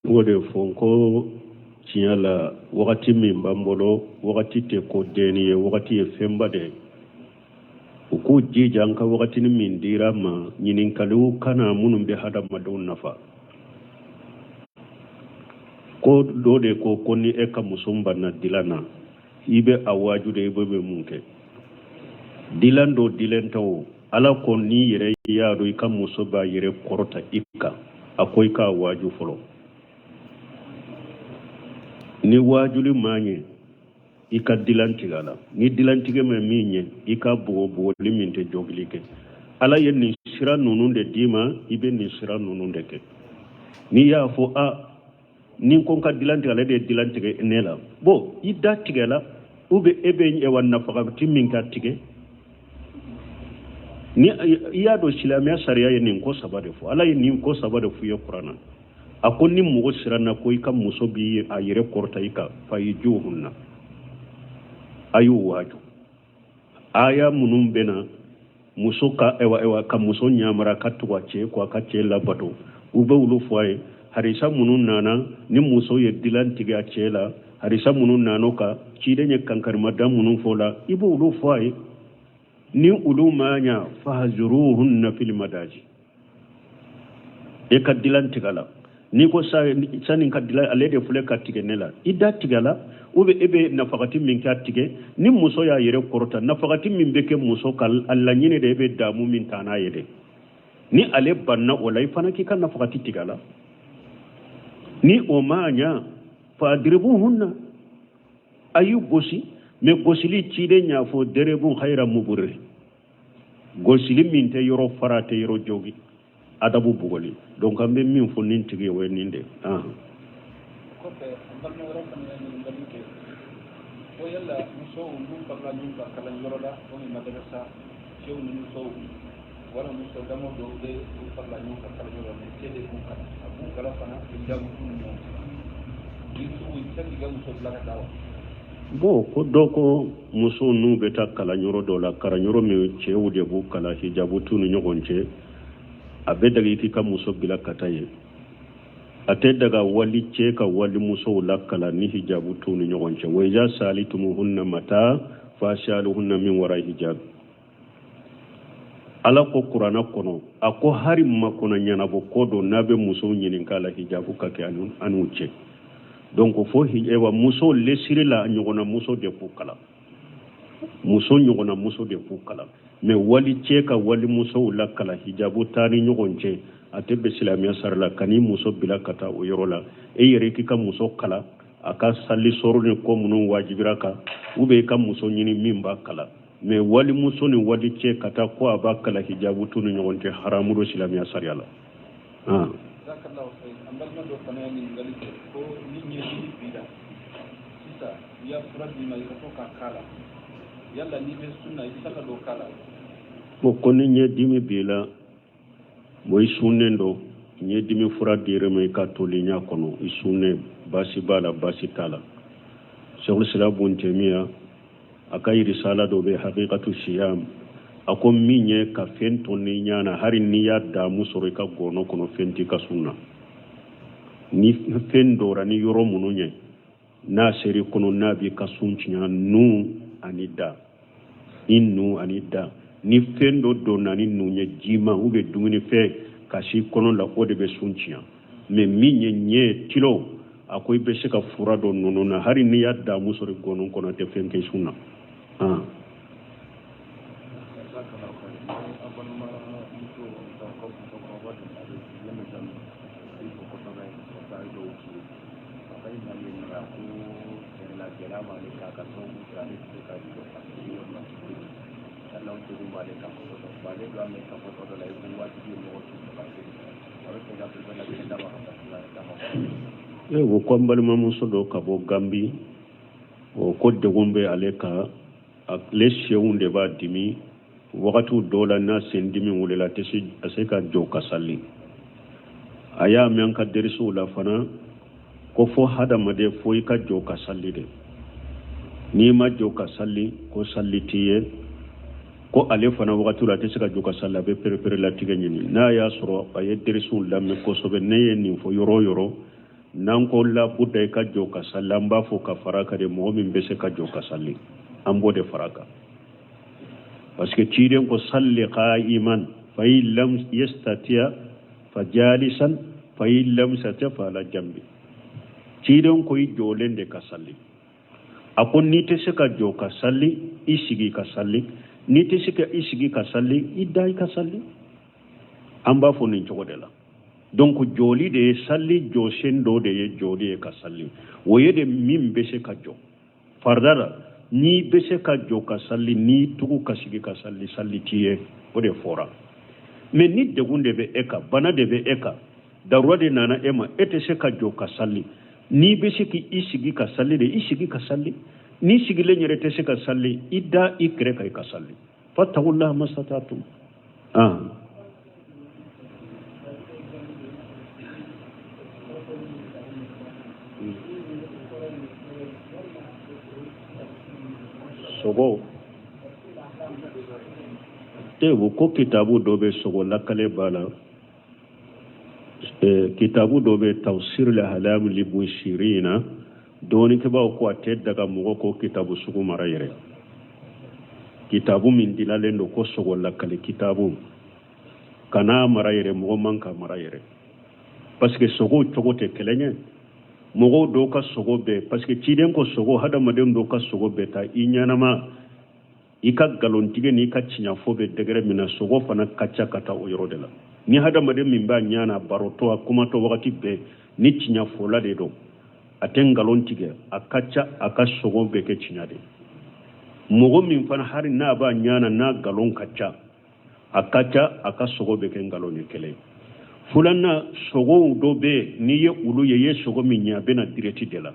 O de fɔ n ko tiɲɛ la, wagati min b'an bolo, wagati tɛ ko denni ye, wagati ye fɛnba de ye. U k'u jija an ka wagatini min dira ma, ɲininkaliw kana minnu bɛ hadamadenw nafa. Ko dɔ de ko ko ni e ka muso banna dilan na, i bɛ a waaju de, i bɛ mun kɛ? Dilan dɔ dilen tɛ o. Ala ko n'i yɛrɛ y'a dɔn i ka muso b'a yɛrɛ kɔrɔta i kan, a ko i k'a waaju fɔlɔ. Ni waajuli ma ɲɛ, i ka dilan tigɛ a la. Ni dilantigɛ ma min ɲɛ, i ka bugɔ, bugɔli min tɛ jogili kɛ. Ala ye nin sira ninnu de d'i ma, i bɛ nin sira ninnu de kɛ. N'i y'a fɔ a ni ko n ka dilan tigɛ, ale de ye dilan tigɛ ne la, bon, i da tigɛ la ou bien e bɛ wa nafagati min ka tigɛ. Ni i y'a dɔn silamɛya sariya ye nin ko saba de fɔ, Ala ye nin ko saba de f'i ye kuranna. A ko ni mɔgɔ siranna ko i ka muso b'i a yɛrɛ kɔrɔta i kan, fa'izuhunna, a y'u waaju. Aya minnu bɛ na muso ka ewa ewa ka muso ɲamara ka tugu a cɛ kɔ, a ka cɛ labato, u bɛ olu fɔ a ye. Harisa minnu nana ni muso ye dilan tigɛ a cɛ la, harisa minnu nana o kan, ciden ye kankarimada minnu fɔ la, i b'olu fɔ a ye. Ni olu ma ɲa, fahjuruhunna fil madaji, e ka dilan tigɛ la. N'i ko sani ka dilan, ale de filɛ ka tigɛ ne la, i da tigɛ la, ou bien e bɛ nafagati min kɛ a tigɛ. Ni muso y'a yɛrɛ kɔrɔta, nafagati min bɛ kɛ muso ka a laɲini de, e bɛ damu min ta n'a ye dɛ. Ni ale banna o la, i fana k'i ka nafagati tigɛ a la. Ni o ma ɲa, fadribuhunna, a y'u gosi. Mais gosili, ciden y'a fɔ darban ghayra mubarrih, gosili min tɛ yɔrɔ fara, tɛ yɔrɔ jogi, adabu bugɔli. Donc an bɛ min fɔ nin tigi ye, o ye nin de. Kɔfɛ, an balima wɛrɛ fana ye ɲininkali kɛ ko yala musow n'u farala ɲɔgɔn kan kalan yɔrɔ la, komi madarasa, cɛw ni musow wala muso dama dɔw bɛ u farala ɲɔgɔn kan kalan yɔrɔ la, mais cɛ de b'u kalan, a b'u kalan fana hijabu t'u ni ɲɔgɔn cɛ, ni sugu i bɛ se k'i ka muso bila ka taa wa? Bon, ko dɔ ko musow n'u bɛ taa kalan yɔrɔ dɔ la, kalan yɔrɔ min cɛw de b'u kalan, hijabu t'u ni ɲɔgɔn cɛ, a bɛ daga i k'i ka muso bila ka taa yen. A tɛ daga wali cɛ ka wali musow la kalan ni hijabu t'u ni ɲɔgɔn cɛ. Wa iza sa'altumuhunna mata fas'aluhunna min wara hijab. Ala ko kuranna kɔnɔ, a ko hari makɔnɔ ɲɛnabɔ ko dɔ n'a bɛ musow ɲininka la, hijabu ka kɛ an'u cɛ. Donc fo ewa muso lesiri la, ɲɔgɔnna muso de k'u kalan, muso ɲɔgɔnna muso de k'u kalan. Mais wali cɛ ka wali musow la kalan, hijabu t'a ni ɲɔgɔn cɛ, a tɛ bɛn silamɛya sari la. Kan'i muso bila ka taa o yɔrɔ la. E yɛrɛ k'i ka muso kalan a ka sali sɔrɔ ni ko minnu wajibira kan, ou bien i ka muso ɲini min b'a kalan. Mais wali muso ni wali cɛ ka taa ko a b'a kalan, hijabu t'u ni ɲɔgɔn cɛ, haramu don silamɛya sariya la. Jazakallahu khair. An balima dɔ fana ye ɲininkali kɛ ko ni ɲɛdimi b'i la sisan, i y'a fura d'i ma i ka to k'a k'a la, yala n'i bɛ sun na, i bɛ se ka dɔ k'a la? Bon, ko ni ɲɛdimi b'i la, bon, i sunnen don, ɲɛdimi fura dir'i ma i ka toli ɲɛ kɔnɔ, i sunnen, baasi b'a la, baasi t'a la. Sheikhul Islam Ibn Taymiya a ka risala dɔ bɛ Haqiqatu Siyam, a ko min ye ka fɛn tɔni ɲɛ na, hali n'i y'a damu sɔrɔ i ka gɔnɔ kɔnɔ, fɛn t'i ka sun na. Ni fɛn dɔra ni yɔrɔ minnu ye, n'a seri kɔnɔ, n'a b'i ka sun tiɲɛ, nun ani da, i nun ani da, ni fɛn dɔ donna ni nun ye, jima ou bien dumunifɛn ka si kɔnɔ la, o de bɛ sun tiɲɛ. Mais min ye ɲɛ tilo, a ko i bɛ se ka fura dɔ ninnu na, hali n'i y'a damu sɔrɔ i gɔnɔ kɔnɔ, tɛ fɛn kɛ sun na. Jazakallahu khair. An balimamuso ka musokɔrɔba dɔ, a bɛ yen bɛ daminɛ i fo kosɛbɛ ka dɔw ci a ka ɲininkali ye nin ye. A ko tiɲɛ la, gɛlɛya b'ale kan ka sababu kɛ ale tɛ se ka jɔ ka sigi walima yala o degun b'ale kan kosɛbɛ. Ale don a mɛn ka fɔ dɔ la i ko wajibi ye mɔgɔ k'i jɔ ka seli, a bɛ fɛ ka bɛɛ lajɛlen d'a ma ka taa d'a ma. E ko ko n balimamuso dɔ ka bɔ Gambi, o ko degun bɛ ale kan, ale senw de b'a dimi wagatiw dɔw la. N'a sen dimi wulila, a tɛ se a se ka jɔ ka sali. A y'a mɛn an ka derisiw la fana ko fo hadamaden fo i ka jɔ ka sali de, n'i ma jɔ ka sali, ko sali t'i ye. Ko ale fana wagati la a tɛ se ka jɔ ka sali, a bɛ perepere latigɛ ɲini. N'a y'a sɔrɔ a ye derisiw lamɛn kosɛbɛ, ne ye nin fɔ yɔrɔ o yɔrɔ. N'an ko labuda i ka jɔ ka sali, an b'a fɔ ka fara kan de, mɔgɔ min bɛ se ka jɔ ka sali, an b'o de fara kan. Parce que ciden ko salli qa'iman fa in lam yastati'a fa jalisan fa in lam yastati' fa ala jambi. Ciden ko i jɔlen de ka sali. A ko n'i tɛ se ka jɔ ka sali, i sigi ka sali. N'i tɛ se ka i sigi ka sali, i da i ka sali. An b'a fɔ nin cogo de la. Donc jɔli de ye sali jɔsen dɔ de ye, jɔli ye ka sali. O ye de min bɛ se ka jɔ farida la. N'i bɛ se ka jɔ ka sali, n'i tugu ka sigi ka sali, sali t'i ye, o de fɔra. Mais ni degun de bɛ e kan, bana de bɛ e kan, darura de nana e ma, e tɛ se ka jɔ ka sali, n'i bɛ se k'i sigi ka sali de, i sigi ka sali. N'i sigilen yɛrɛ tɛ se ka sali, i da i kɛrɛ kan i ka sali. Fattaqullaha mastata'tum. Sogo e ko kitabu dɔ bɛ sogo lakale b'a la. Kitabu dɔ bɛ tafsir al-ahlam li bushirina, dɔnnikɛbaaw ko a tɛ daga mɔgɔ ko kitabu sugu mara yɛrɛ. Kitabu min dilalen don ko sogo lakale kitabu, kana mara yɛrɛ, mɔgɔ man ka mara yɛrɛ. Parce que sogo cogo tɛ kelen ye. Mɔgɔw dɔw ka sogo bɛɛ, parce que ciden ko sogo, hadamaden dɔw ka sogo bɛɛ ta i ɲɛnama, i ka nkalontigɛ n'i ka tiɲɛfɔ bɛ degré min na, sogo fana ka ca ka taa o yɔrɔ de la. Ni hadamaden min b'a ɲɛ na barotɔ, a kumatɔ wagati bɛɛ, ni tiɲɛfɔla de don, a tɛ nkalon tigɛ, a ka ca a ka sogo bɛ kɛ tiɲɛ de. Mɔgɔ min fana hali n'a b'a ɲɛ na n'a nkalon ka ca, a ka ca a ka sogo bɛ kɛ nkalon ye. Kelen filanan, sogow dɔ bɛ yen, n'i ye olu ye, i ye sogo min ɲɛ, a bɛ na direct de la.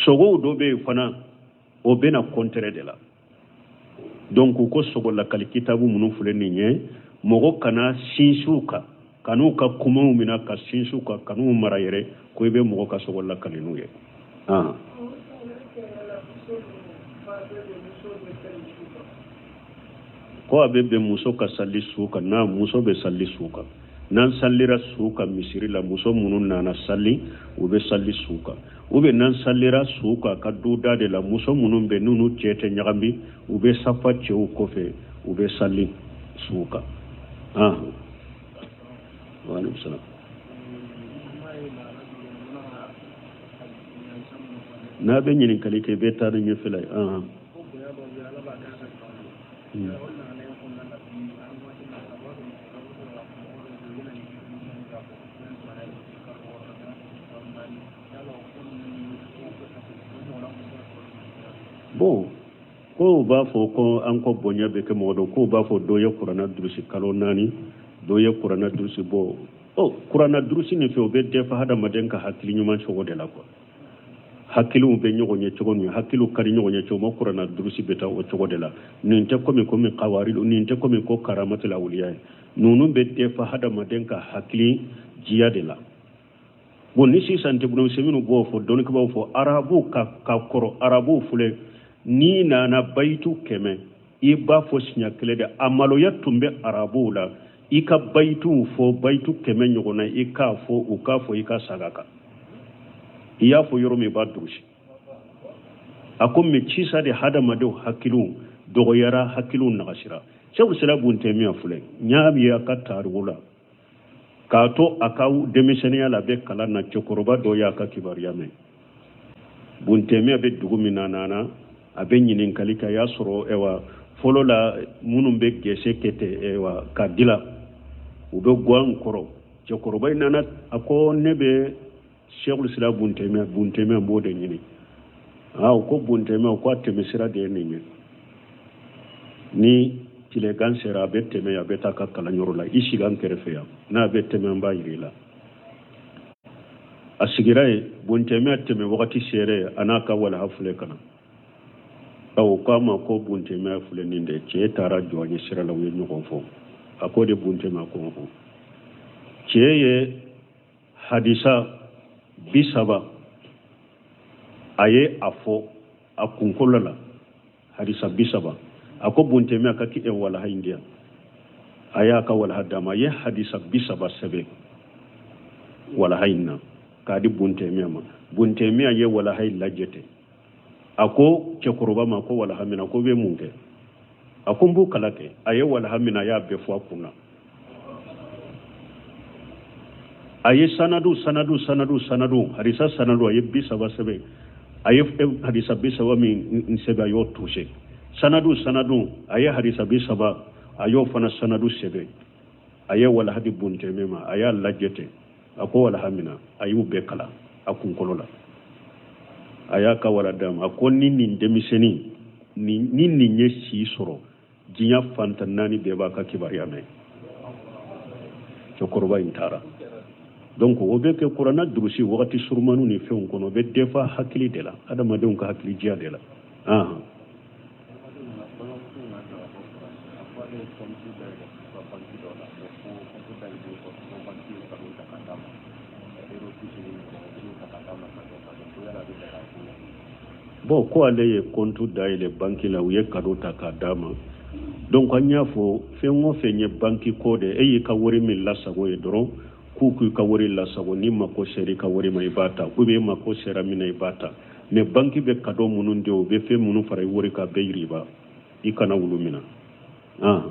Sogow dɔ bɛ yen fana, o bɛ na contraire de la. Donc ko sogo lakali kitabu minnu filɛ nin ye, mɔgɔ kana sinsin u kan, kan'u ka kumaw minɛ ka sinsin u kan, kan'u mara yɛrɛ ko i bɛ mɔgɔ ka sogo lakali n'u ye. Ko a bɛ bɛn muso ka sali su kan, n'a muso bɛ sali su kan. N'an salira su kan misiri la, muso minnu nana sali, u bɛ sali su kan. Ou bien n'an salira su kan ka du da de la, muso minnu bɛ n'u cɛ tɛ ɲagami, u bɛ safa cɛw kɔfɛ, u bɛ sali su kan. Wa alaikum salam. N'a bɛ ɲininkali kɛ, i bɛ taa ni ɲɛfɛla ye. Bon, kow b'a fɔ ko an ko bonya bɛ kɛ mɔgɔ dɔ, kow b'a fɔ dɔ ye kuranna durusi kalo 4, dɔ ye kuranna durusi bɔ. Kuranna durusi nin fɛ, o bɛ dɛfa hadamaden ka hakili ɲuman cogo de la quoi. Hakiliw bɛ ɲɔgɔn ye cogo min, hakiliw ka di ɲɔgɔn ye cogo min, kuranna durusi bɛ taa o cogo de la. Nin tɛ komi kawari, nin tɛ komi ko karamatul awliya ye. Ninnu bɛ dɛfa hadamaden ka hakili jiya de la. Bon, ni sisan tɛ, Ibn Usaymin b'o fɔ, dɔnnikɛbaaw fɔ, arabu ka kɔrɔ, arabu filɛ, n'i nana bayitu 100, i b'a fɔ siɲɛ kelen de. A maloya tun bɛ arabuw la, i ka bayituw fɔ, bayitu 100 ɲɔgɔn na, i k'a fɔ, u k'a fɔ i ka saga kan. I y'a fɔ yɔrɔ min, i b'a durusi. A ko mɛ cisa de hadamadenw hakiliw dɔgɔyara, hakiliw nagasira. Sɛku Sira Bun Tɛmiya filɛ, n y'a ye a ka tariku la, k'a to a ka denmisɛnninya la, a bɛ kalan na, cɛkɔrɔba dɔ y'a ka kibaruya mɛn. Bun Tɛmiya bɛ dugu min na, nana a bɛ ɲininkali kɛ, a y'a sɔrɔ ɛwa fɔlɔ la minnu bɛ gɛsɛ kɛ ten, ɛwa ka dilan, u bɛ guwan kɔrɔ. Cɛkɔrɔba in nana, a ko ne bɛ Sɛku Sira Bun Tɛmiya, Bun Tɛmiya b'o de ɲini. O ko Bun Tɛmiya, ko a tɛmɛ sira de ye nin ye. Ni tilegan sera, a bɛ tɛmɛ, a bɛ taa ka kalanyɔrɔ la, i sigi an kɛrɛfɛ yan, n'a bɛ tɛmɛ an b'a yira i la. A sigira yen, Bun Tɛmiya tɛmɛ wagati sera yen, a n'a ka walaha filɛ ka na. O k'a ma ko Bun Tɛmiya filɛ nin de, cɛ taara jɔ a ɲɛ sira la, u ye ɲɔgɔn fɔ. A ko de Bun Tɛmiya ko hɔn. Cɛ ye hadisa 30 a ye a fɔ a kunkolo la, hadisa 30. A ko Bun Tɛmiya ka k'i walaha in di yan. A y'a ka walaha d'a ma, a ye hadisa 30 sɛbɛn walaha in na. K'a di Buntemiya ma. Buntemiya ye walaha in lajɛ ten, a ko cɛkɔrɔba ma ko walaha mina, ko bɛ mun kɛ? A ko n b'o kala kɛ. A ye walaha mina, a y'a bɛɛ fɔ a kun na. A ye sanadu sanadu sanadu sanadu hadisa sanadu, a ye 30 sɛbɛn. A ye hadisa 30 min sɛbɛn, a y'o tuse. Sanadu sanadu, a ye hadisa 30, a y'o fana sanadu sɛbɛn. A ye walaha di Buntɛmɛ ma, a y'a lajɛ ten, a ko walaha mina, a y'u bɛɛ kalan a kunkolo la. A y'a ka wala d'a ma, a ko ni nin denmisɛnnin ni nin ye si sɔrɔ, diɲɛ fantan naani bɛɛ b'a ka kibaruya mɛn. Cɛkɔrɔba in taara. Donc o bɛ kɛ kuranna durusi wagati surumaniw ni fɛnw kɔnɔ, o bɛ defa hakili de la, adamadenw ka hakili diya de la. Ahan. Bon, ko ale ye kɔntu dayɛlɛ banki la, u ye kado ta k'a d'a ma. Donc an y'a fɔ, fɛn o fɛn ye banki ko de, e y'i ka wari min lasago ye dɔrɔn, k'u k'i ka wari lasago, n'i mako sera i ka wari ma, i b'a ta, ou bien i mako sera min na, i b'a ta. Mais banki bɛ kado minnu di, u bɛ fɛn minnu fara i wari kan, bɛɛ yiriba, i kana wulu minɛ. Ah.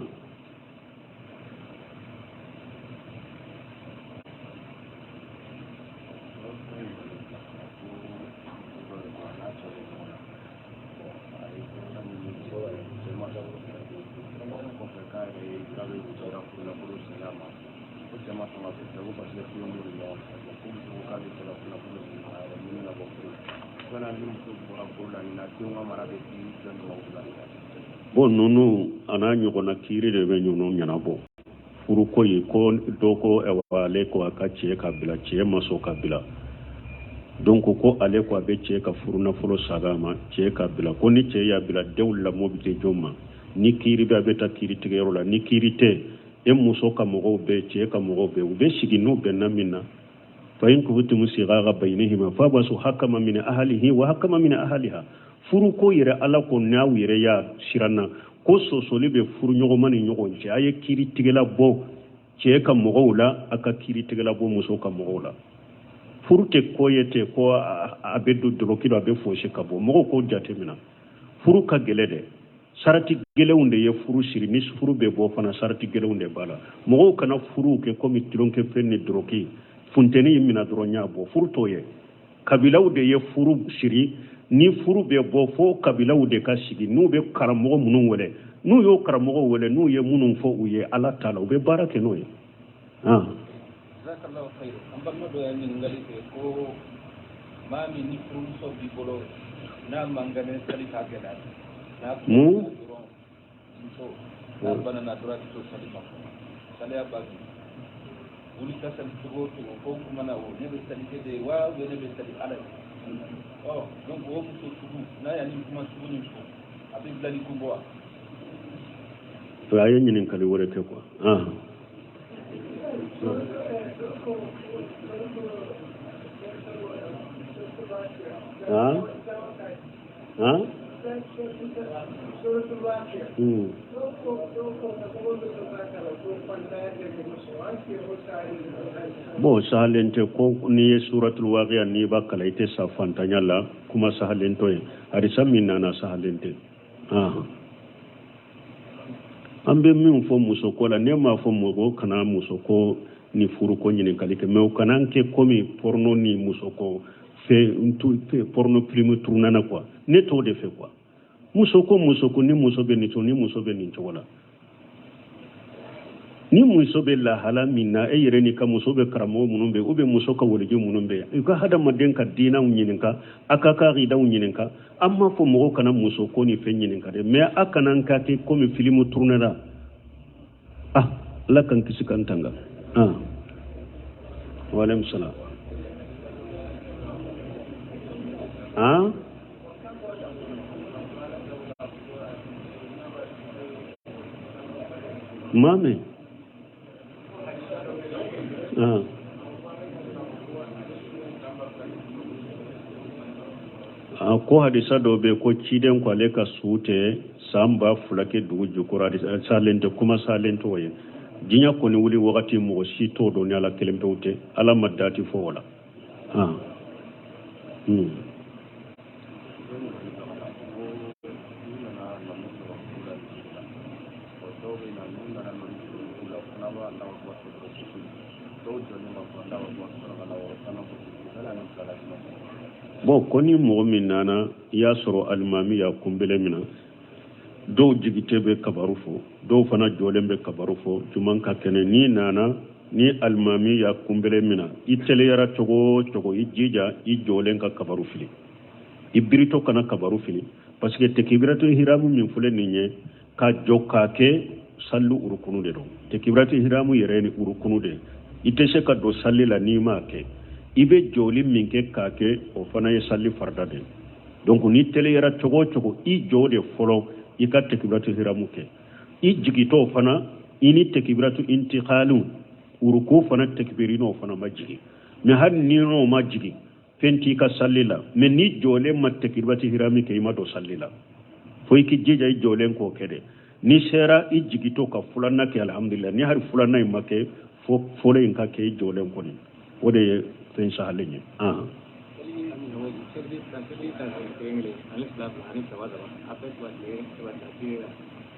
Bon, ninnu a n'a ɲɔgɔnna kiiri de bɛ ninnu ɲɛnabɔ. Furuko ye ko dɔ ko ale ko a ka cɛ ka bila, cɛ ma sɔn ka bila. Donc ko ale ko a bɛ cɛ ka furu nafolo saga ma, cɛ ka bila. Ko ni cɛ y'a bila, denw lamɔ bɛ di jɔn ma? Ni kiiri bɛ, a bɛ taa kiiri tigɛyɔrɔ la. Ni kiiri tɛ, e muso ka mɔgɔw bɛ, cɛ ka mɔgɔw bɛ, u bɛ sigi n'u bɛnna min na. Fa in khiftum shiqaqa baynihima fab'asu hakama min ahlihi wa hakama min ahliha. Furuko yɛrɛ, ala ko n'aw yɛrɛ y'a siranna ko sɔsɔli bɛ furu ɲɔgɔnma ni ɲɔgɔn cɛ, a ye kiiri tigɛla bɔ cɛ ka mɔgɔw la, a ka kiiri tigɛla bɔ muso ka mɔgɔw la. Furu tɛ ko ye ten ko a bɛ don dɔlɔki la, a bɛ fosi ka bɔ. Mɔgɔw k'o jateminɛ, furu ka gɛlɛ dɛ. Sarati gɛlɛnw de ye furu siri. Ni furu bɛ bɔ fana, sarati gɛlɛnw de b'a la. Mɔgɔw kana furuw kɛ komi tulonkɛfɛn ni dɔlɔki. Funteni y'i minɛ dɔrɔn, n y'a bɔ. Furu t'o ye. Kabilaw de ye furu siri. Ni furu bɛ bɔ, fo kabilaw de ka sigi, n'u bɛ karamɔgɔ minnu wele, n'u y'o karamɔgɔ wele, n'u ye minnu fɔ u ye, ala t'a la, u bɛ baara kɛ n'o ye. An balima dɔ y'a ɲininkali kɛ ko maa min ni furumuso b'i bolo, n'a man kɛnɛ, sali ka gɛlɛn, n'a mun muso n'a banana dɔrɔn, a tɛ to sali ma, saliya b'a bi wuli ka sali cogo o cogo, ko kuma na o ne bɛ sali kɛ de wa, ou bien ne bɛ sali ala ye. Ɔ donc o muso sugu n'a y'a nin kuma sugu nin fɔ, a bɛ bilali kun bɔ wa? A ye ɲininkali wɛrɛ kɛ quoi. Ah. Ah? Ah? Hmm. Bon, sahalen tɛ ko n'i ye suratul waqiya n'i b'a kalan, i tɛ sa fantanya la. Kuma sahalen tɔ ye, hadisa min nana sahalen tɛ. Ah. An bɛ min fɔ musoko la, ne m'a fɔ mɔgɔ kana musoko ni furuko ɲininkali kɛ, mais o kana kɛ komi porno ni musoko fɛn, porno film tournana quoi. Ne t'o de fɛ quoi. Musoko, musoko, ni muso bɛ nin cogo, ni muso bɛ nin cogo la, ni muso bɛ lahala min na, e yɛrɛ n'i ka muso bɛ karamɔgɔ minnu bɛ, ou bien muso ka waliju minnu bɛ yan, i ka hadamaden ka diinɛw ɲininka, a ka ka aqidaw ɲininka. An m'a fɔ mɔgɔw kana muso ko ni fɛn ɲininka dɛ, mais a kana ka kɛ komi filimu tournera. Ah, ala k'an kisi k'an tanga. Ah, wa alaikum salam. Ah, maa mɛn. Ah. A ko hadisa dɔ bɛ ko ciden ko ale ka su tɛ san 2000 kɛ dugu jukɔrɔ. Hadisa salen tɛ, kuma salen t'o ye. Diɲɛ kɔni wuli wagati, mɔgɔ si t'o dɔn ni ala kelen pewu tɛ. Ala ma dati fɔ o la. Ah. Bon, ko ni mɔgɔ min nana i y'a sɔrɔ alimami y'a kunbele min na, dɔw jigitɛ bɛ kabaru fɔ, dɔw fana jɔlen bɛ kabaru fɔ juman ka kɛnɛ. N'i nana ni alimami y'a kunbele min na, i teliyara cogo o cogo, i jija i jɔlen ka kabaru fili, i biritɔ kana kabaru fili, parce que tekibiratu hiramu min filɛ nin ye ka jɔ k'a kɛ salli urukunu de don. Tekibiratu hiramu yɛrɛ ni urukunu de, i tɛ se ka don salli la n'i m'a kɛ. I bɛ jɔli min kɛ k'a kɛ, o fana ye salli farida de ye. Donc n'i teliyara cogo o cogo, i jɔ de fɔlɔ, i ka tekibiratu hiramu kɛ. I jigitɔ fana, i ni tekibiratu intikalu uruku fana tekibiri n'o fana ma jigin. Mais hali ni n'o ma jigin, fɛn t'i ka salli la. Mais n'i jɔlen ma tekibiratu hiramu kɛ, i ma don salli la. Fo i k'i jija i jɔlen k'o kɛ dɛ. N'i sera i jigitɔ ka filanan kɛ, alhamdulillah. Ni hali filanan in ma kɛ, fo fɔlɔ in ka kɛ i jɔlen kɔni, o de ye fɛn sahalen ye.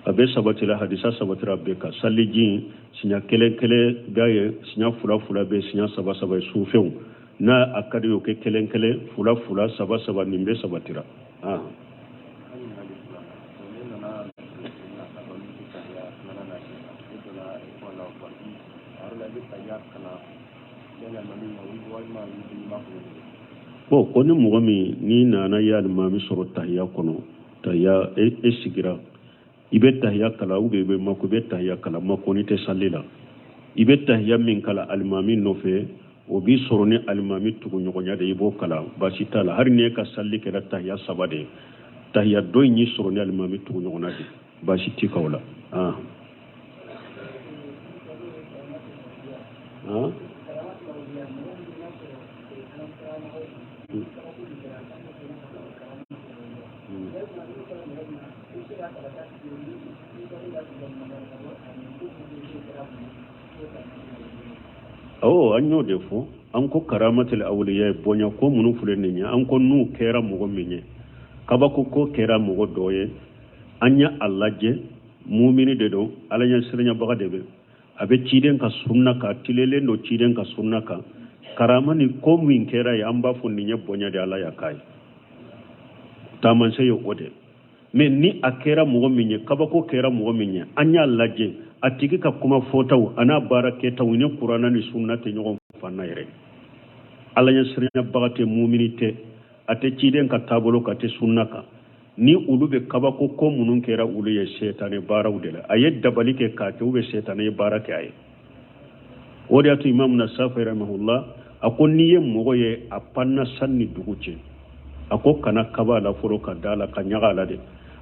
A bɛ sabatira, hadisa sabatira bɛɛ kan. Saliji siɲɛ kelen kelen b'a ye, siɲɛ fila fila bɛ, siɲɛ saba saba ye sufɛnw. N'a a ka di o kɛ kelen kelen, fila fila, saba saba, nin bɛ sabatira. Bon, ko ni mɔgɔ min n'i nana i y'alimami sɔrɔ tahiya kɔnɔ, tahiya e sigira, i bɛ tahiya kala ou bien i bɛ mako, i bɛ tahiya kala, makoni tɛ salli la. I bɛ tahiya min kala alimami nɔfɛ, o b'i sɔrɔ ni alimami tuguɲɔgɔnya de, i b'o kala, baasi t'a la. Hali n'e ka salli kɛra tahiya saba de ye, tahiya dɔ in y'i sɔrɔ ni alimami tuguɲɔgɔnna de, baasi t'i kan o la. Awɔ, an y'o de fɔ. An ko karamatul awliya ye bonya ko minnu filɛ nin ye, an ko n'u kɛra mɔgɔ min ye, kabako ko kɛra mɔgɔ dɔ ye, an ye a lajɛ, mumini de don, ala ɲɛ siranyabaga de bɛ, a bɛ ciden ka sunna kan, tilelen don ciden ka sunna kan, karama ni ko min kɛra ye, an b'a fɔ nin ye bonya de, ala y'a k'a ye, taamasiyɛn ye o de. Mais ni a kɛra mɔgɔ min ye, kabako kɛra mɔgɔ min ye, an y'a lajɛ a tigi ka kuma fɔtaw a n'a baara kɛtaw ni kuranna ni sunna tɛ ɲɔgɔn fan na yɛrɛ, ala ɲɛ siranyabaga tɛ, mumini tɛ, a tɛ ciden ka taabolo kan, a tɛ sunna kan, ni olu bɛ kabako ko minnu kɛra olu ye sɛtanɛ baaraw de la, a ye dabali kɛ k'a kɛ, u bɛ sɛtanɛ ye baara kɛ a ye. O de y'a to imamu na safi rahimahullah a ko n'i ye mɔgɔ ye a panna san ni dugu cɛ, a ko kana kaba la fɔlɔ ka da la ka ɲaga a la dɛ,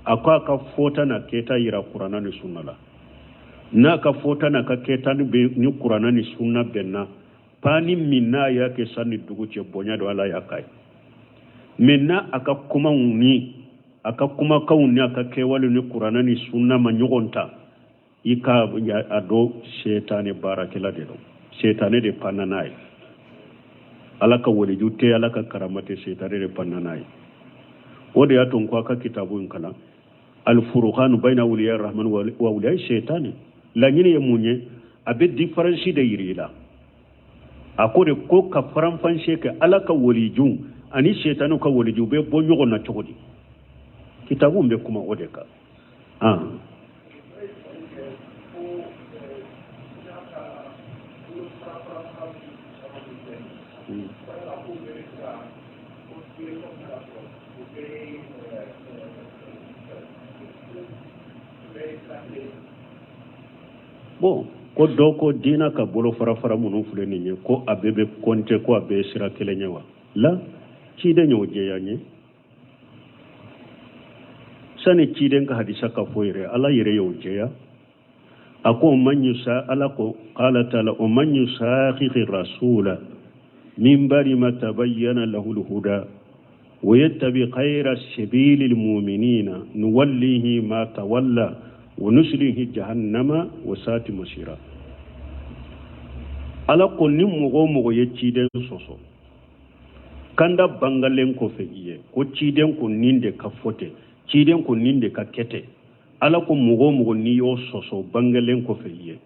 a ko a ka fɔta n'a kɛta yira kuranna ni sunna la. N'a ka fɔta n'a ka kɛta ni kuranna ni sunna bɛnna, pani min n'a y'a kɛ san ni dugu cɛ, bonya don, ala y'a k'a ye. Mais n'a a ka kumaw ni a ka kumakanw ni a ka kɛwale ni kuranna ni sunna ma ɲɔgɔn ta, i ka a dɔn sɛtanɛ baarakɛla de don, sɛtanɛ de panna n'a ye. Ala ka waliju tɛ, ala ka karama tɛ, sɛtanɛ de panna n'a ye. O de y'a to n ko a ka kitabu in kalan, alfuruqanu bayna awliya rahman wa awliya sɛtanɛ. Laɲini ye mun ye? A bɛ différence de yira i la. A ko de ko ka faranfasiya kɛ ala ka waliju ani sɛtanɛw ka waliju bɛ bɔ ɲɔgɔn na cogo di? Kitabu bɛ kuma o de kan. Bon, ko dɔ ko diina ka bolo fara fara minnu filɛ nin ye, ko a bɛɛ bɛ kɔnte, ko a bɛɛ ye sira kelen ye wa? La, ciden y'o jɛya n ye. Sani ciden ka hadisa ka fɔ yɛrɛ, ala yɛrɛ y'o jɛya. A ko man yusa, ala ko qala taala o man yusaqiqi rasula min ba'di ma tabayyana lahu al-huda wa yattabi ghayra sabili al-mu'minina nuwallihi ma tawalla wa nuslihi jahannama wa sa'at masira. Ala ko ni mɔgɔ o mɔgɔ ye ciden sɔsɔ, Kanda bangalen kɔfɛ i ye ko ciden ko nin de ka fɔ ten, ciden ko nin de ka kɛ ten. Ala ko mɔgɔ o mɔgɔ n'i y'o sɔsɔ bangalen kɔfɛ i ye,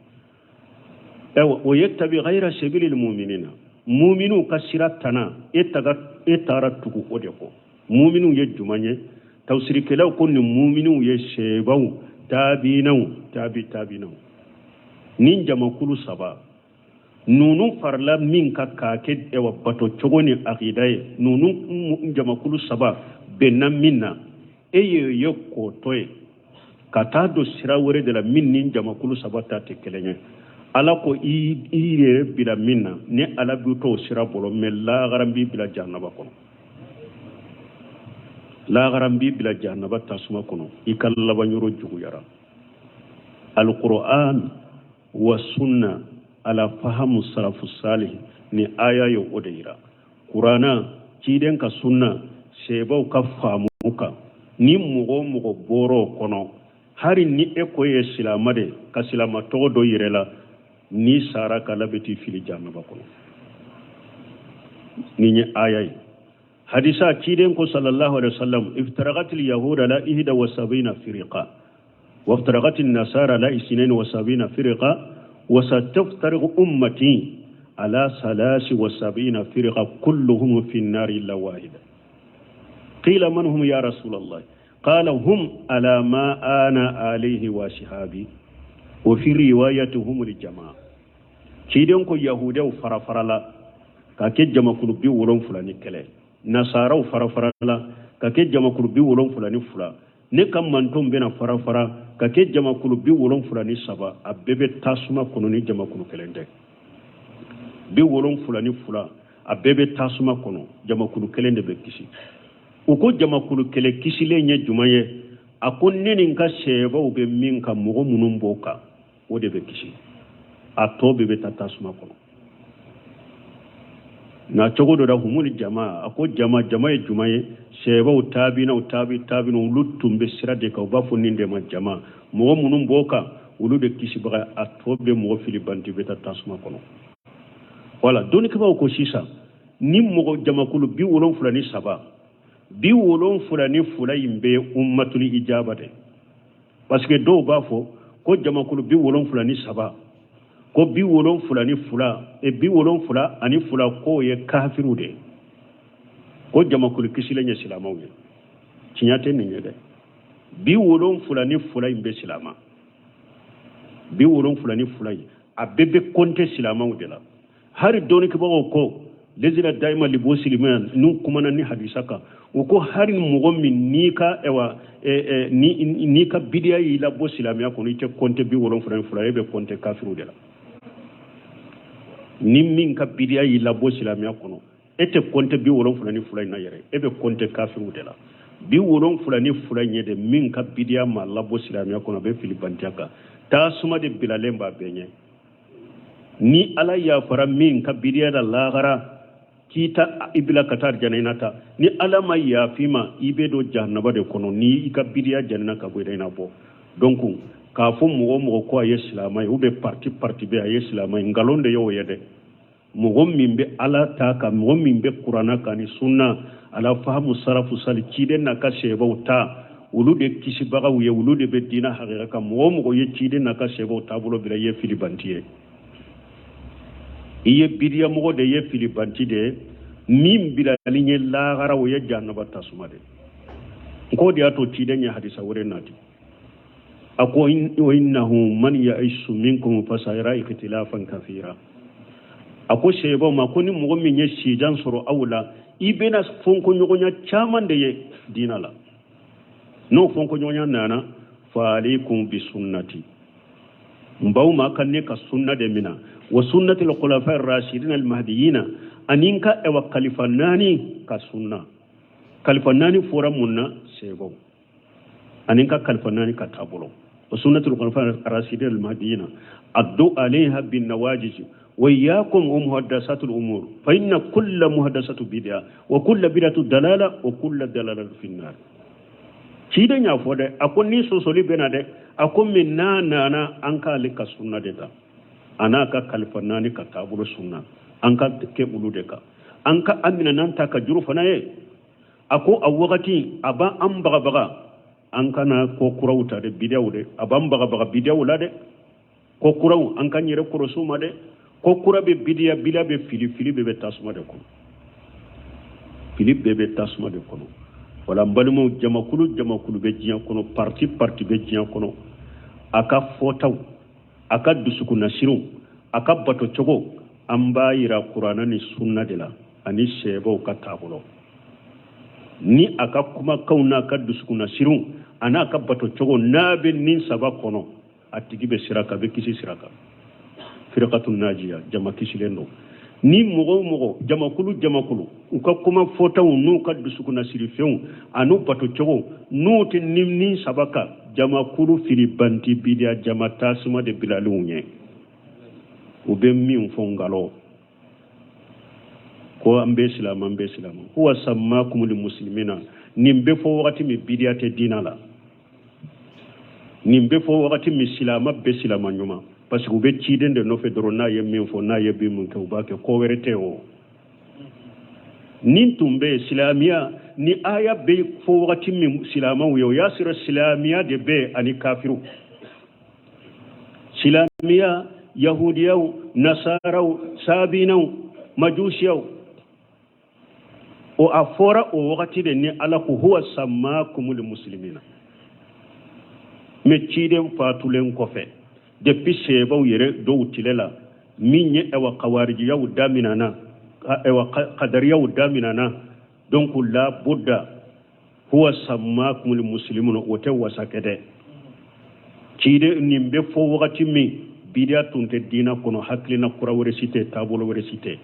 ayiwa, wa yattabi ghayra sabilil muminina, muminiw ka sira tana e taga e taara tugu o de kɔ. Muminiw ye juman ye? Tafsirikɛlaw ko nin muminiw ye sebaw, taabinaw, taabi taabinaw. Nin jamakulu saba ninnu farala min kan k'a kɛ ɛwa bato cogo ni akida ye, ninnu jamakulu saba bɛnna min na, e y'o ye k'o to yen ka taa don sira wɛrɛ de la min ni jamakulu saba ta tɛ kelen ye. Ala ko i yɛrɛ bila min na, ni Ala b'i to o sira bolo, mɛ lahara n b'i bila jahanaba kɔnɔ, lahara n b'i bila jahanaba tasuma kɔnɔ, i ka laban yɔrɔ juguyara. Alquran wa sunna ala fahamu salafu salih, ni aya ye o de yira. Kurana, ciden ka sunna, sebaw ka faamu kan, ni mɔgɔ o mɔgɔ bɔr'o kɔnɔ, hari ni e ko ye silama de ka silama tɔgɔ dɔ yɛrɛ la, n'i sara k'Ala bɛ t'i fili jahanaba kɔnɔ. Nin ye aya ye. Hadisa, ciden ko sallallahu alaihi wasallam: iftarakat al-yahud ala ihda wa sabina firqa وافترقت النصارى على 72 فرقة وستفترق أمتي على 73 فرقة كلهم في النار إلا واحدة. قيل من هم يا رسول الله؟ قال هم على ما أنا عليه وصحابي، وفي رواية هم الجماعة. Ciden ko yahudiyaw farafarala ka kɛ jamakulu 71, nasaraw farafarala ka kɛ jamakulu 72, ne ka mantonw bɛna farafara ka kɛ jamakulu 73, a bɛɛ bɛ tasuma kɔnɔ ni jamakulu kelen tɛ. 72, a bɛɛ bɛ tasuma kɔnɔ, jamakulu kelen de bɛ kisi. U ko jamakulu kelen kisilen ye jumɛn ye? A ko ne ni n ka sɛbaw bɛ min kan, mɔgɔ minnu b'o kan, o de bɛ kisi, a tɔ bɛɛ bɛ taa tasuma kɔnɔ. Na cogo dɔ la, humuli jama, a ko jama, jama ye jumɛn ye? Sɛbaw, taabinaw, taabi taabinaw, olu tun bɛ sira de kan, u b'a fɔ nin de ma jama. Mɔgɔ minnu b'o kan, olu de kisibaga, a tɔ bɛ mɔgɔ fili banti bɛ taa tasuma kɔnɔ. Wala dɔnnikɛbaaw ko sisan ni mɔgɔ jamakulu 73, 72 in bɛ ummatuli ijaba de, parce que dɔw b'a fɔ ko jamakulu 73, ko 72 e 72 k'o ye kafiriw de ye, ko jamakulu kisilen ye silamɛw ye. Tiɲɛ tɛ nin ye dɛ. 72 in bɛ silama, 72 in a bɛɛ bɛ kɔnte silamɛw de la. Hari dɔnnikɛbagaw ko lezira dayima libo silimaya n'u kumana ni hadisa kan, u ko hari mɔgɔ min n'i ka ɛwa n'i ka bidiya y'i labɔ silamɛya kɔnɔ, i tɛ kɔnte 72, e bɛ kɔnte kafiriw de la. Ni min ka bidiya y'i labɔ silamɛya kɔnɔ, e tɛ kɔnte 72 in na yɛrɛ, e bɛ kɔnte kafiriw de la. 72 in ye de, min ka bidiya ma labɔ silamɛya kɔnɔ, a bɛ fili bantiya kan, tasuma de bilalen b'a bɛɛ ɲɛ. Ni Ala yafara min ka bidiya la lahara, k'i ta i bila ka taa arijana ina ta. Ni Ala ma yafi ma, i bɛ don jahanaba de kɔnɔ ni i ka bidiya janina ka bɔ i na bɔ. Donc k'a fɔ mɔgɔ o mɔgɔ ko a ye silamɛ ye, ou bien parti parti bɛ a ye silamɛ ye, nkalon de y'o ye dɛ. Mɔgɔ min bɛ Ala ta kan, mɔgɔ min bɛ kuranna kan ni sunna ala fahamu sarafu sali, ciden n'a ka sɛbaw ta, olu de kisibagaw ye, olu de bɛ diinɛ hakika kan. Mɔgɔ o mɔgɔ ye ciden n'a ka sɛbaw taabolo bila, i ye filibanti ye, i ye bidiyamɔgɔ de ye, filibanti de ye. Min bilali ye lahara, o ye jahanaba tasuma de. N k'o de y'a to ciden ye hadisa wɛrɛ nati, a ko wa innahu man ya'isu minkum fasayara ikhtilafan kathira. A ko sɛbaw ma ko ni mɔgɔ min ye sijan sɔrɔ aw la, i bɛna fɔnkɔɲɔgɔnya caman de ye diina la. N'o fɔnkɔɲɔgɔnya nana, fa alaykum bi sunnati, n baw ma ka ne ka sunna de mina, wa sunnati al-khulafa ar-rashidin al-mahdiyina, ani n ka ɛwa kalifa naani ka sunna. Kalifa naani fɔra mun na? Sɛbaw ani n ka kalifa naani ka taabolo. Wa sunnati al-khulafa ar-rashidin al-mahdiyina addu alayha bin nawajij wa iyyakum wa muhaddasatul umur fa inna kulla muhaddasatu bid'a wa kulla bid'atu dalala wa kulla dalalatu fi nar. Ciden y'a fɔ dɛ, a ko ni sɔsɔli bɛ na dɛ, a ko min n'a nana, an k'ale ka sunna de ta, a n'a ka kalifa naani ka taabolo sunna, an ka kɛ olu de kan. An ka an minɛnan ta ka juru fana ye. A ko a wagati a b'an bagabaga an kana ko kuraw ta dɛ, bidiyaw dɛ. A b'an bagabaga bidiyaw la dɛ, ko kuraw an k'an yɛrɛ kɔlɔsi u ma dɛ. Ko kura bɛ bidiya, bidiya bɛ fili, fili bɛɛ bɛ tasuma de kɔnɔ, fili bɛɛ bɛ tasuma de kɔnɔ. Wala n balimaw, jamakulu jamakulu bɛ diɲɛ kɔnɔ, parti parti bɛ diɲɛ kɔnɔ. A ka fɔtaw, a ka dusukunnasiriw, a ka bato cogo, an b'a yira kuranɛ ni sunna de la ani sɛbɛw ka taabolo. Ni a ka kumakanw n'a ka dusukunnasiriw a n'a ka bato cogo n'a bɛ nin saba kɔnɔ, a tigi bɛ sira kan, a bɛ kisi sira kan. Firikatu najiya, jama kisilen don. Ni mɔgɔ o mɔgɔ, jamakulu jamakulu, u ka kuma fɔtaw n'u ka dusukunnasirifɛnw an'u bato cogo n'u tɛ nin saba kan, jamakulu filibanti bidiya jama tasuma de bilalenw ɲɛ. U bɛ min fɔ nkalon ko an bɛ silama, an bɛ silama. Huwa sammakumul muslimina. Nin bɛ fɔ wagati min bidiya tɛ diina la, nin bɛ fɔ wagati min silama bɛ silama ɲuman, parce que u bɛ ciden de nɔfɛ dɔrɔn. N'a ye min fɔ, n'a ye bin min kɛ, u b'a kɛ, ko wɛrɛ tɛ. O nin tun bɛ yen silamɛya ni aya bɛ fɔ wagati min silamaw ye, o y'a sɔrɔ silamɛya de bɛ yen ani kafiriw. Silamɛya, yahudiyaw, nasaraw, sabinaw, majusiyaw, o a fɔra o wagati de ni Ala ko huwa sammakumul muslimina. Mais ciden fatulen kɔfɛ, depuis sebaw yɛrɛ dɔw tile la, min ye ɛwa kawarijiyaw daminana, ɛwa kadariyaw daminana, donc la budda huwa sammakumul muslimuna, o tɛ wasa kɛ dɛ. Ciden nin bɛ fɔ wagati min bidiya tun tɛ diina kɔnɔ, hakilina kura wɛrɛ si tɛ, taabolo wɛrɛ si tɛ.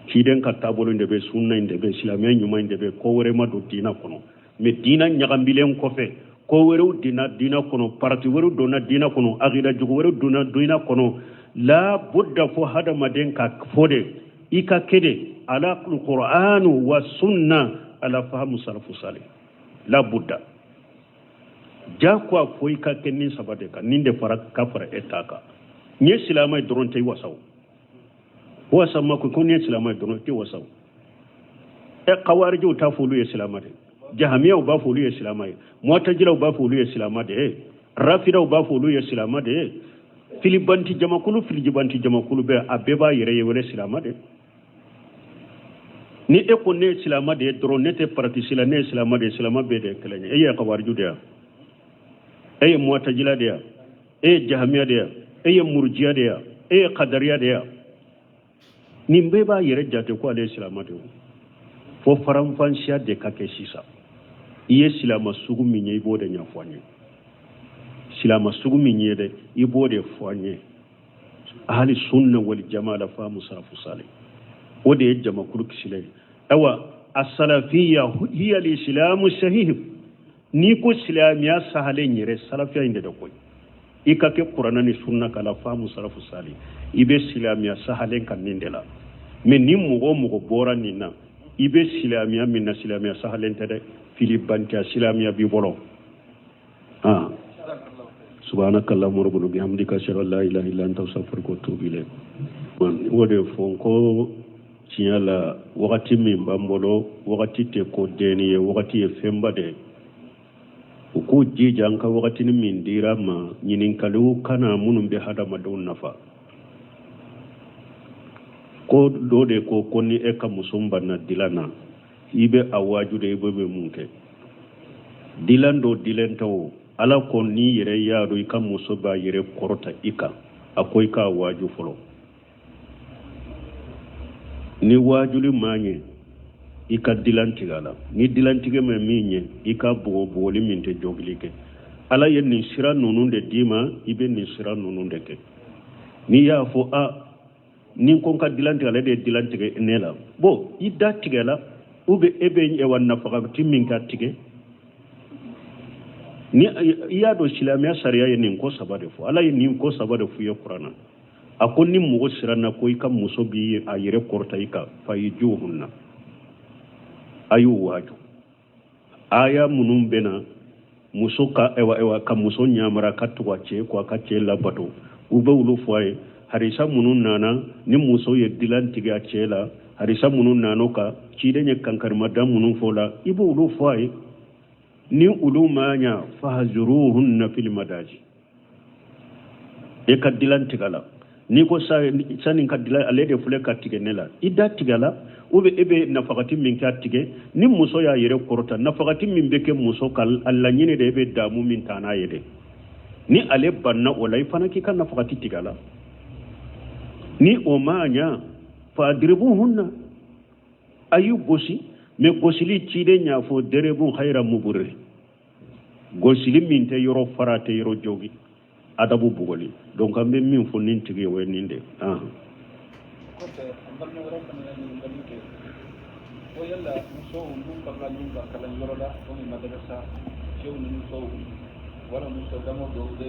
Ciden ka taabolo in de bɛ, sunna in de bɛ, silamɛya ɲuman in de bɛ, ko wɛrɛ ma don diina kɔnɔ. Mais diina ɲagambilen kɔfɛ, ko wɛrɛw donna diina kɔnɔ, parti wɛrɛw donna diina kɔnɔ, akida jugu wɛrɛw donna diina kɔnɔ. La budda fo hadamaden ka fɔ de, i ka kɛ de ala alqur'anu wa sunna ala fahamu salafu salih. La budda jagoya fo i ka kɛ nin saba de kan, nin de fara ka fara e ta kan. N ye silamɛ ye dɔrɔn tɛ i wasa o. Wasa ma ko ni ye silamɛ ye dɔrɔn tɛ wasa o. Ɛ kawarijiw t'a fɔ olu ye silamɛ de, jahamiyaw b'a fɔ olu ye silamɛ ye, muwatajilaw b'a fɔ olu ye silamɛ de ye, rafidaw b'a fɔ olu ye silamɛ de ye. Filibanti jamakulu, filijibanti jamakulu bɛɛ, a bɛɛ b'a yɛrɛ ye wele silamɛ de. Ni e ko ne ye silamɛ de ye dɔrɔn, ne tɛ paratisi la, ne ye silamɛ de ye, silamɛ bɛɛ de ye kelen ye. E ye kawariju de ya, e ye muwatajila de ya, e ye jahamiya de ya, e ye murujiya de ya, e ye kadariya de ya, nin bɛɛ b'a yɛrɛ jate ko ale ye silamɛ de ye. Fo faranfansiya de ka kɛ sisan. I ye silamɛ sugu min ye, i b'o de ɲɛfɔ an ye. Silamɛ sugu min ye dɛ, i b'o de fɔ an ye. Ahali sunna wal jamaa la fahamu salafu salih, o de ye jamakulu kisilen ye. Ayiwa, asalafiya hiya al-islamu sahih. N'i ko silamɛya sahalen yɛrɛ, salafiya in de koyi. I ka kɛ kuranɛ ni sunna k'a la fahamu salafu salih, i bɛ silamɛya sahalen kan nin de la. Mais ni mɔgɔ o mɔgɔ bɔra nin na, i bɛ silamɛya min na, silamɛya sahalen tɛ dɛ, filibantiya silamɛya b'i bolo. Ah, subhanaka allahumma rabbana bihamdika, ashhadu an la ilaha illa anta, astaghfiruka wa atubu ilayk. O de fɔ n ko tiɲɛ la, wagati min b'an bolo, wagati tɛ ko denni ye, wagati ye fɛnba de ye. U k'u jija an ka wagatini min dira ma, ɲininkaliw kana minnu bɛ hadamadenw nafa. Ko dɔ de ko ko ni e ka muso banna dilan na, i bɛ a waaju de, i bɛ mun kɛ? Dilan dɔ dilen tɛ o. Ala ko n'i yɛrɛ y'a dɔn i ka muso b'a yɛrɛ kɔrɔta i kan, a ko i k'a waaju fɔlɔ. Ni waajuli ma ɲɛ, i ka dilan tigɛ a la. Ni dilan tigɛ ma min ɲɛ, i ka bugɔ, bugɔli min tɛ jogili kɛ. Ala ye nin sira ninnu de d'i ma, i bɛ nin sira ninnu de kɛ. N'i y'a fɔ a ni ko n ka dilan tigɛ, ale de ye dilan tigɛ ne la, bon, i da tigɛ la, ou bien e bɛ wa nafagati min ka tigɛ. Ni i y'a dɔn silamɛya sariya ye nin ko saba de fɔ, Ala ye nin ko saba de f'u ye kuranna. A ko ni mɔgɔ siranna ko i ka muso b'i a yɛrɛ kɔrɔta i kan, fa'izuhunna, a y'u waaju. Aya minnu bɛ na muso ka ɛwa ɛwa ka muso ɲamara ka tugu a cɛ kɔ, a ka cɛ labato, u bɛ olu fɔ a ye. Harisa minnu nana ni muso ye dilan tigɛ a cɛ la, Hadisa minnu nan'o kan, ciden ye kankarimada minnu fɔ la, i b'olu fɔ a ye. Ni olu ma ɲa, fahjuruhunna fil madaji, e ka dilan tigɛ la. N'i ko sani ka dilan, ale de filɛ ka tigɛ ne la, i da tigɛ la, ou bien e bɛ nafagati min kɛ a tigɛ. Ni muso y'a yɛrɛ kɔrɔta, nafagati min bɛ kɛ muso ka a laɲini de, e bɛ damu min ta n'a ye dɛ. Ni ale banna o la, i fana k'i ka nafagati tigɛ a la. Ni o ma ɲa, fadribuhunna, a y'u gosi. Mais gosili, ciden y'a fɔ darban ghayra mubarrih, gosili min tɛ yɔrɔ fara, tɛ yɔrɔ jogi, adabu bugɔli. Donc an bɛ min fɔ nin tigi ye, o ye nin de. Kɔfɛ, an balima wɛrɛ fana ye ɲininkali kɛ ko yala musow n'u farala ɲɔgɔn kan kalanyɔrɔ la, komi madarasa, cɛw ni musow wala muso dama dɔw bɛ